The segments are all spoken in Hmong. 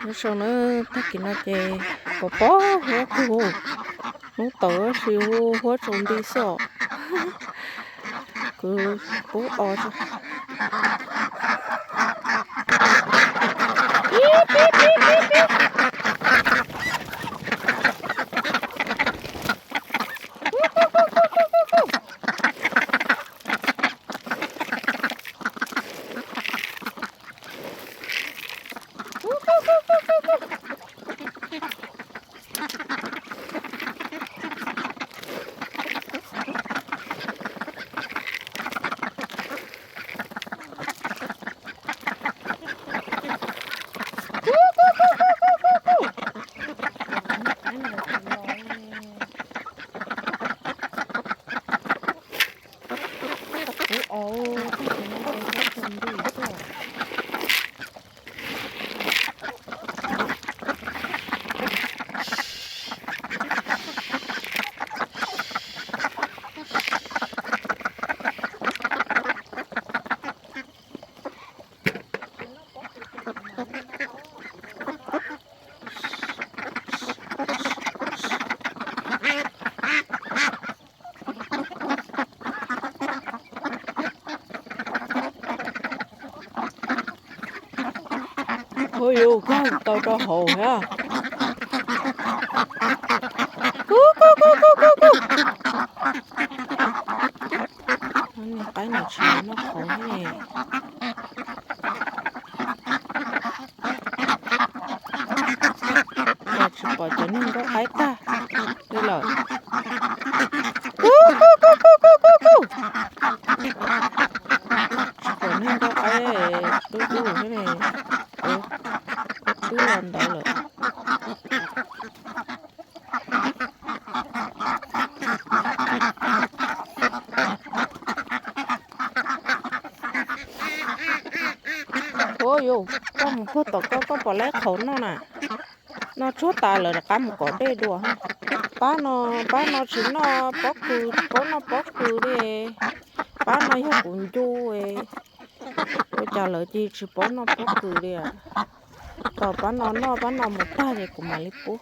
Nyob zoo na, tag kis no ces pos pos huab kawg, hnub tawm tab sis hu huab tsaus nti xwb os. Kuv pub os. Ua yuav koj tau rau hauv thiab. Kub kub kub kub kub kub. Niag qaib no tsis noj qhauv thiab ne. Cas tsis pom cov niag nkauj qaib tag li lawm. Kub kub kub kub kub kub kub. Tsis pom niag nkauj qaib dub dub thiab ne. Twb los ntawd lawm. Ua yus, koj mus puag tom koj, koj pom laib qhauv noj na. Noj tsuag tas lawm rov qab mus kom dej dua. Pab no, pab no tsis noj pob kws, tsis paub noj pob kws li. Pab no yog kuv ncu. Ua cas lawv cia tsis paub noj pob kws li. Tos pab no noj, pab no mus tag ces kuv mam li pub.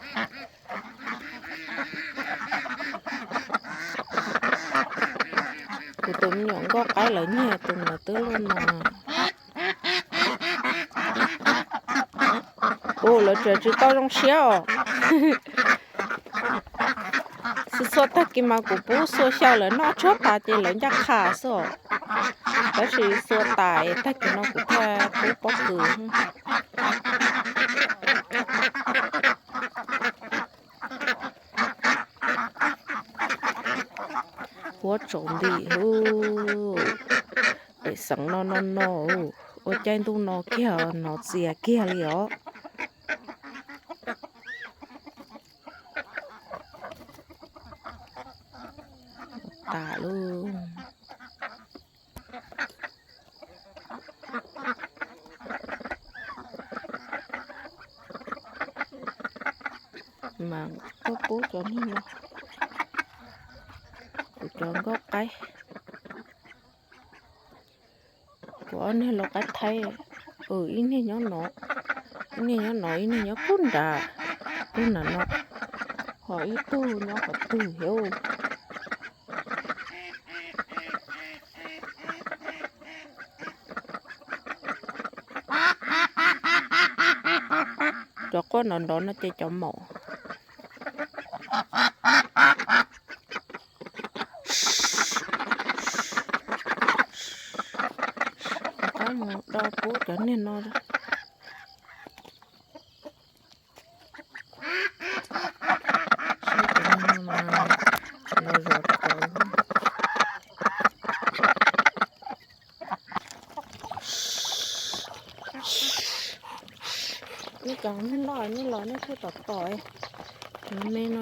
Kuv tus me nyuam nkauj qaib lawv nyiag tus ntawd twb luaj no. Ua lawv tseem tsis tau zoo siab os. Xua xua tag kis mas kuv pub xua xyaw lawv noj tsuag tas ces lawv ncaj qha xwb os. Tab sis xua tas tag kis no kuv thiaj pub pob kws. Huab tsaus nti, pem xeev no no no, ua caij ntuj no kiag hnov txias kiag li os. Tas lawm. Mas koj pub cov niag no, kuv cov nkauj qaib. Kuv ob niag lau qaib thaib, ib niag nyob no, ib niag nyob no, ib niag nyob pub nrad, pub nrad no, ho ib tug nyob qhov twg thiab. Cov quaj nrov nrov no ces cov maum. Rov qab mus do pub cov niag no. Nej cov nej noj nej los nej thiaj tom tom. Cov me no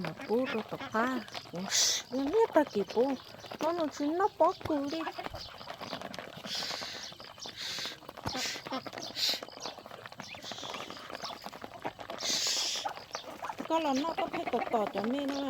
mam pub rau tom qab. Yog nej tag kis pub, no nws tsis noj pob kws li. Koj los noj koj pheej tom tom cov me no.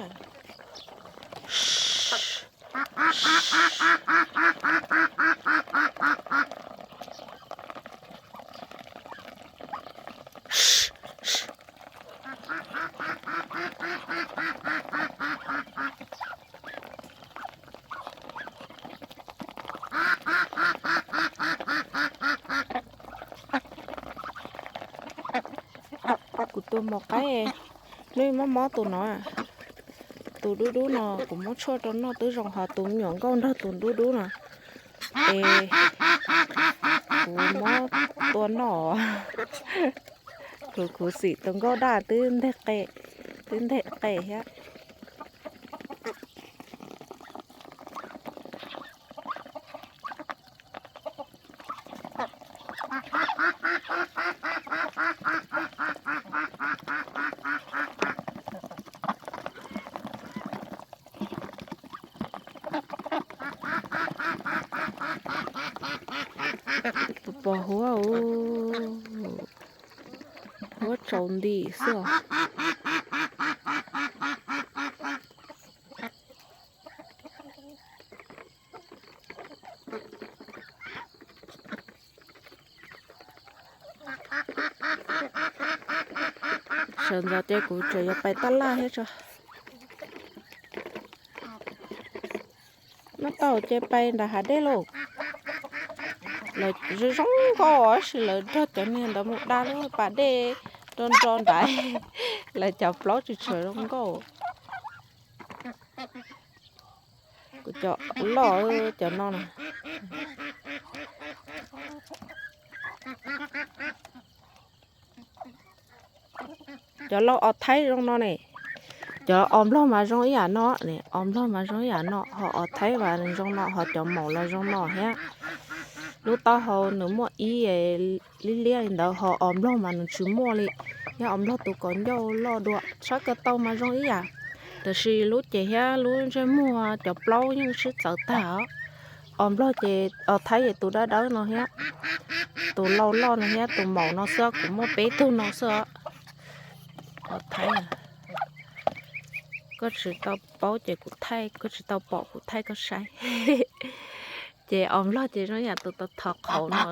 Kuv tua mos qaib, nws mob mob tus no. Tus dub dub no kuv muab tshuaj rau noj twb zoo, ho tus me nyuam nkauj nrog tus dub dub no es kuv muab tua noj. Kuv khuv xim tus nkauj daj twb nteg qe, twb nteg qe thiab. Pos huab, huab tsaus nti xwb os. Sawv ntxov ces kuv tseem yuav pais tab laj thiab tso. Noj tau ces pais nram hav dej lauj. Lawv zoo nkauj tab sis lawv nrog cov niag ntawd mus da lub pas dej nro nro nrad, lawv cov plaub tsis tshua zoo nkauj. Kuv cov loj cov no na. Cov laus os thaib zoo no ne. Cov os nplog mas zoo ib yam no, os nplog mas zoo ib yam no, ho os thaib mas zoo no, ho cov maum los zoo no thiab. Lub taub hau nws muaj ib liab liab li ntawd, ho os nplog mas nws tsis muaj li. Yog os nplog tus kaus ncauj loj dua, sab ko taw mas zoo ib yam, tab sis lub cev thiab lub ntsej muag cov plaub yeej sib txawv tag os. Os nplog ces os thaib ces tus dawb dawb no thiab, tus laus loj no thiab tus maum no xwb, kuv muaj peb tug no xwb os. Os thaib, koj tsis tau paub ces kuv thaij, koj tsis tau pom kuv thaij koj saib. Ces os nplog ces zoo yam tus tau thov qhauv no,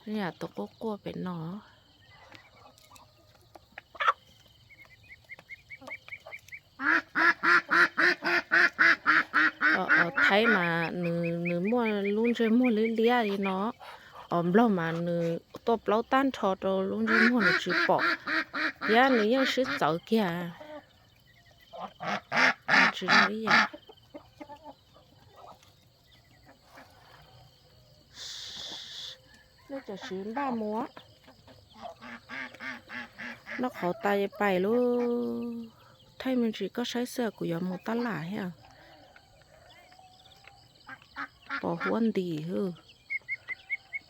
zoo yam tus quaj quaj pem no. Os thaib mas nws muaj lub ntsej muag liab liab li no, os nplog mas nws tuaj plaub tag nrho rau lub ntsej muag nws tsis pom, thiab nws yeej sib txawv kiag. Tsis zoo ib yam. Nej tam sim npaj mus, noj qhauv tas pais lauj. Thaij me ntsis koj saib xwb, kuv yuav mus tab laj thiab. Pos huab nti hwb.